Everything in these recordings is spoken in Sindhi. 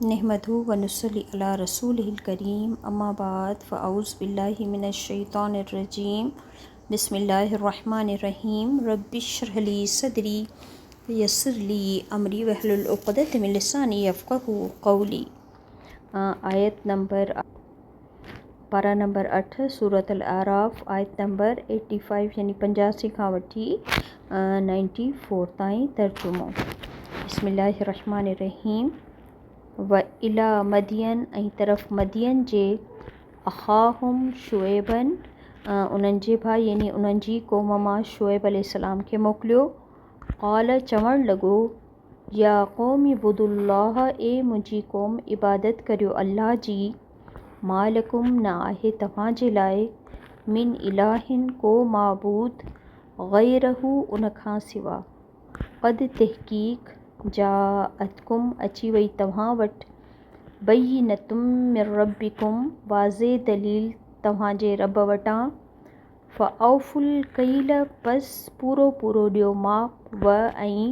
نحمده ونصلي علي رسوله الڪريم اما بعد فاعوذ بالله من الشيطان الرجيم بسم الله الرحمن الرحيم رب اشرح لي صدري ويسر لي امري واحلل عقدة من لساني يفقهوا قولي. آيت نمبر پارا نمبر اٺ سورة الاعراف آيت نمبر ايٽي فائيو يعني 85 کان وٺي 94 تائين. ترجمو، بسم الله الرحمن الرحيم. و الي مدين ۽ طرف مدين جي اخاهم شعيبا انهن جي ڀاء يعني انهن جي قوم مان شعيب عليه السلام کي موڪليو. قال چوڻ لڳو، يا قوم اعبدوا الله اي منهنجي قوم عبادت ڪريو الله جي، ما لڪم نه آهي توهان جي لاء، من اله ڪو معبود، غيره ان کان سوا، قد تحقيق جاءتڪم اچي وئي توهان وٽ، بينة من ربڪم واضح دليل توهان جي رب وٽان، فاوفوا الڪيل پس پورو پورو ڏيو ماپ و ۽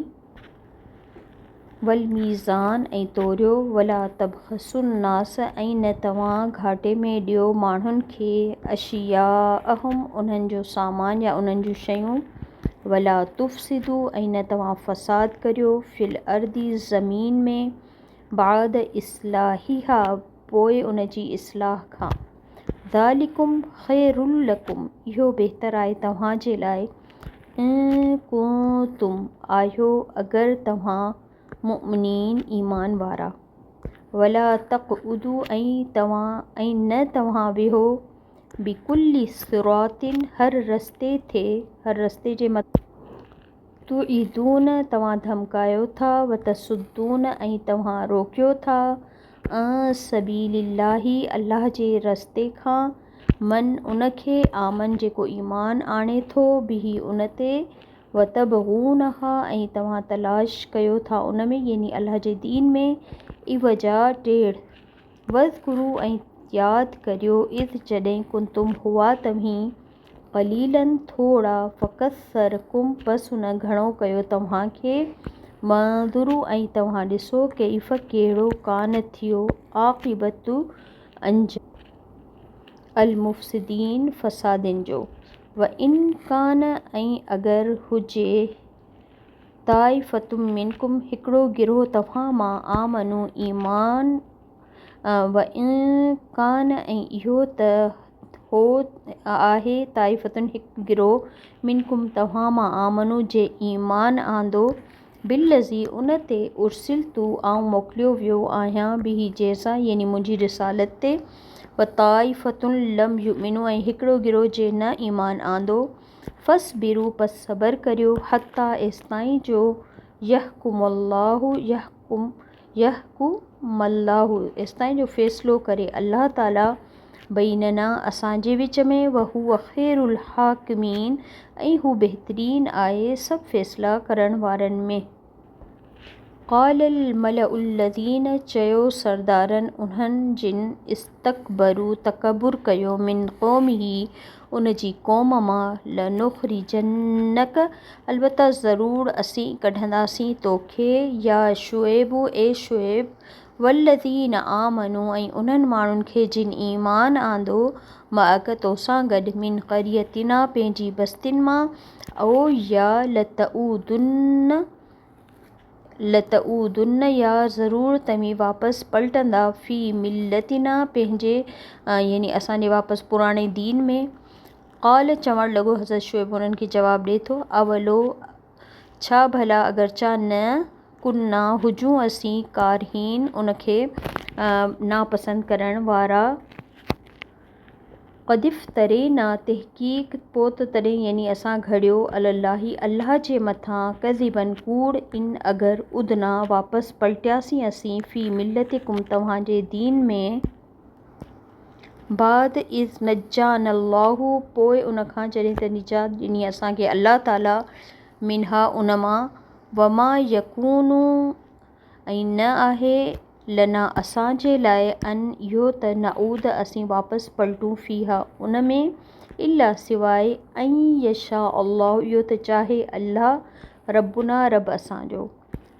والميزان ۽ توريو ولا تبخسوا الناس ۽ نه توهان گهاٽي ۾ ڏيو ماڻهن کي اشياءهم انهن جو سامان يا انهن جون شيون ولا تفسدوا ۽ نه توهان فساد ڪريو في الارض زمين ۾ بعد اصلاحها پوء ان جي اصلاح کان. ذلڪم خير لڪم اهو بهتر آهي توهان جي لاء ان ڪنتم آهيو اگر توهان مؤمنين ايمان وارا. ولا تقعدوا ۽ توهان ۽ نه توهان ويهو بڪل صراط هر رستي ٿي هر رستي جي مٿان. توعدون توهان ڌمڪايو ٿا، وتصدون ۽ توهان روڪيو ٿا، عن سبيل الله الله جي رستي کان، من ان کي، آمن جيڪو ايمان آڻي ٿو، به ان تي، وتبغونها ۽ توهان تلاش ڪيو ٿا ان ۾، يعني الله جي دين ۾، عوجا ٽيڙ، واذڪروا ۽ ياد ڪريو، اذ جڏهن ڪنتم هئا توهين، قليلا ٿورا، فڪثرڪم پس هن گهڻو ڪيو توهان کي، وانظروا ۽ توهان ڏسو، ڪيف ڪهڙو، ڪان ٿيو، عاقبت انجام المفسدين فسادين جو، وان ڪان ۽ اگر هجي طائفة منڪم هڪڙو گروهه توهان مان آمنوا ايمان وان ڪان ۽ اهو ته هو آهي طائفة هڪ گروهه منڪم توهان مان آمنوا جي ايمان آندو بالذي ان تي ارسلت آئون موڪليو ويو آهيان به جنهن سان يعني منهنجي رسالت تي وطائفة لم يؤمنوا ۽ هڪڙو گروهه جي نه ايمان آندو فاصبروا پس صبر ڪريو حتيٰ ايستائين جو يحڪم الله يحڪم يحڪم الله ايستائين جو فيصلو ڪري الله تعالي بيننا اسان جي وچ ۾ وهو خير الحاڪمين ۽ هو بهترين آهي سڀ فيصلا ڪرڻ وارن ۾. قال الملأ الذين چيو سردارن انهن جن استڪبروا تڪبر ڪيو من قومه ان جي قوم مان لنخرجنک البته ضرور اسين ڪڍنداسين توکي يا شعيب اي شعيب والذين آمنوا ۽ انهن ماڻهن کي جن ايمان آندو معک توسان گڏ من قريتنا پنهنجي بستين مان او يا لتعودن لتعودن يا ضرور توهين واپس پلٽندا في ملتنا پنهنجي يعني اسان جي واپس پراڻي دين ۾. قال چوڻ لڳو حضرت شعيب انهن کي جواب ڏئي ٿو اولو ڇا ڀلا اگرچه نه ڪنا هجون اسين ڪارهين ان کي ناپسند ڪرڻ وارا. قد افترينا تحقيق پوء ته تڏهن يعني اسان گهڙيو علي الله الله جي مٿان ڪذبا ڪوڙ ان اگر عدنا واپس پلٽياسين اسين في ملتڪم توهان جي دين ۾ بعد اذ نجانا الله پوء ان کان جڏهن ته نجات ڏني اسان کي الله تعالي منها ان مان وما يڪون ۽ نه آهي لنا اسان جي لاء ان اهو ته نعود اسين واپس پلٽون فيها ان ۾ الا سواء ان يشاء الله اهو ته چاهي الله ربنا رب اسان جو.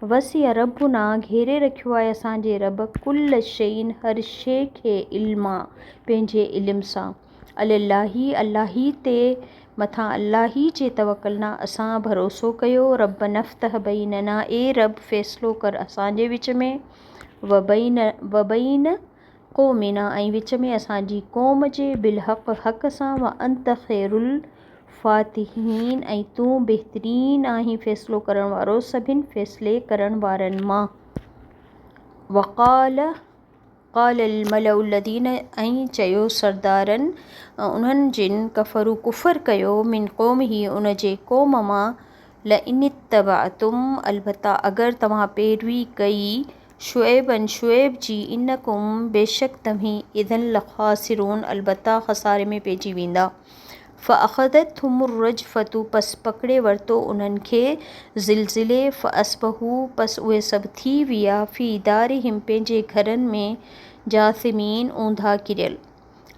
وسع ربنا گهيري رکيو آهي اسان جي رب ڪل شيء هر شيء کي علما پنهنجي علم سان. علي الله الله ئي تي مٿان الله ئي جي توڪلنا اسان ڀروسو ڪيو ربنا افتح بيننا اي رب فيصلو ڪر اسان جي وچ ۾ وبين وبين قومنا ۽ وچ ۾ اسان جي قوم جي بالحق حق سان وانت خير الفاتحين ۽ تون بهترين آهين فيصلو ڪرڻ وارو سڀن فيصلي ڪرڻ وارن مان. وقال قال الملأ الذين ۽ چيو سردارن انهن جن ڪفروا ڪفر ڪيو من قومه ان جي قوم مان لئن اتبعتم البته اگر توهان پيروي ڪئي شعيبا شعيب جي انڪم بيشڪ توهين اذا لخاسرون البته خساري ۾ پئجي ويندا. فاخذتهم الرجفة پس پڪڙي ورتو انهن کي زلزلي فاصبحوا پس اهي سڀ ٿي ويا في دارهم پنهنجي گهرن ۾ جاثمين اونڌا ڪريل.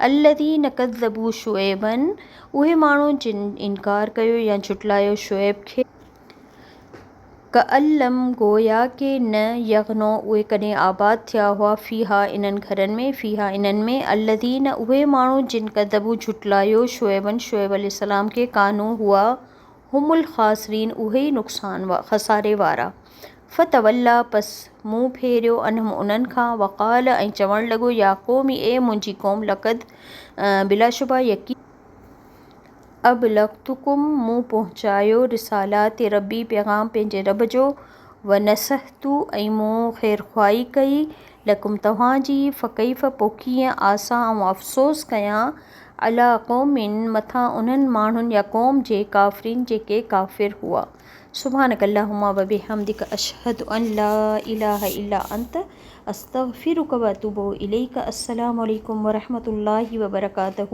الذين ڪذبوا شعيبا اهي ماڻهو جن انڪار ڪيو يا جهٽلايو شعيب کي. ڪأن لم گويا ڪه نه يغنوا اهي ڪڏهن آباد ٿيا هئا فيها انهن گهرن ۾ فيها انهن ۾ الذين اهي ماڻهو جن ڪذبوا جهٽلايو شعيبا شعيب عليه السلام کي ڪانوا هئا هم الخاسرين اهي ئي نقصان خساري وارا فتوليٰ پس منهن ڦيريو عنهم انهن کان وقال ۽ چوڻ لڳو يا قوم اي منهنجي قوم لقد بلاشبه يقين ابلغتڪم مون پهچايو رسالات ربي پيغام پنهنجي رب جو ونصحت ۽ مون خيرخواهي ڪئي لڪم توهان جي فڪيف پوء ڪيئن آسان آئون افسوس ڪيان عليٰ قوم مٿان انهن ماڻهن يا قوم جي ڪافرين جيڪي ڪافر هئا. سبحانک اللهم وبحمدک اشهد ان لا اله الا انت استغفرک واتوب اليک السلام عليڪم ورحمة الله وبرڪاته.